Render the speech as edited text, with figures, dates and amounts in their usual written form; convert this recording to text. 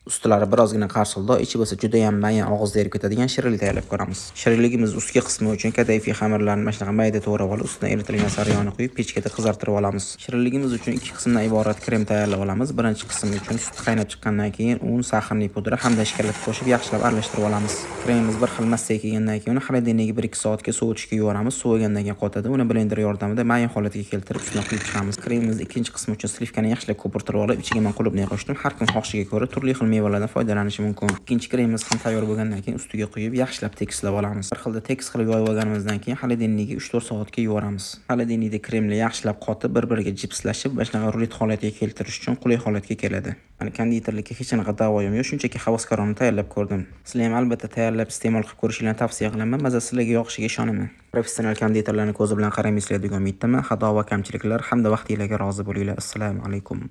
Ustilari birozgina qarsildoq, ichi bo'lsa juda ham mayin, og'izda erib ketadigan shirinlik tayyorlab ko'ramiz. Shirinligimiz ustki qismi uchun kadayfi xamirlarini mana shunaqa mayda to'g'rab olib, ustidan eritilgan sariyog'ni quyib, pechkada qizartirib olamiz. Shirinligimiz uchun ikki qismdan iborat krem tayyorlab olamiz. Birinchi qismi uchun sut qaynab chiqqandan keyin un, сахарный pudra hamda shokolad qo'shib, yaxshilab aralashtirib olamiz. Kremimiz bir xil massaga kelgandan keyin uni холодильник ka 1-2 soatga sovutishga yuboramiz. Sovigandan keyin qotadi. Uni blender yordamida mayin holatiga keltirib, ustuna quyib chiqamiz. Kremimizni ikkinchi qismi uchun сливка ni yaxshilab ko'pirtirib olib, ichiga men qulupnay qo'shdim. Har kim xohishiga ko'ra turli xil mevalardan foydalanishi mumkin. Ikkinchi kremimiz ham tayyor bo'lgandan keyin ustiga quyib, yaxshilab tekislab olamiz. Bir xilda tekis qilib yoyib olganimizdan keyin холодильник ka 3-4 soatga yuboramiz. Холодильник da kremlar yaxshilab qotib, bir-biriga jipslashib, mana shunaqa rulet holatiga keltirish uchun qulay holatga keladi. Mani konditerlikka hech qanaqa da'voyim yo'q, shunchaki havaskorona tayyorlab ko'rdim. Sizlar ham albatta tayyorlab iste'mol qilib ko'rishingizni tavsiya qilaman. Mazasi sizlarga yoqishiga ishonaman. Professional konditerlarni ko'zi bilan qaramaysizlar degan umiddaman. Xato va kamchiliklar hamda vaqtinglarga rozi bo'linglar. Assalomu alaykum.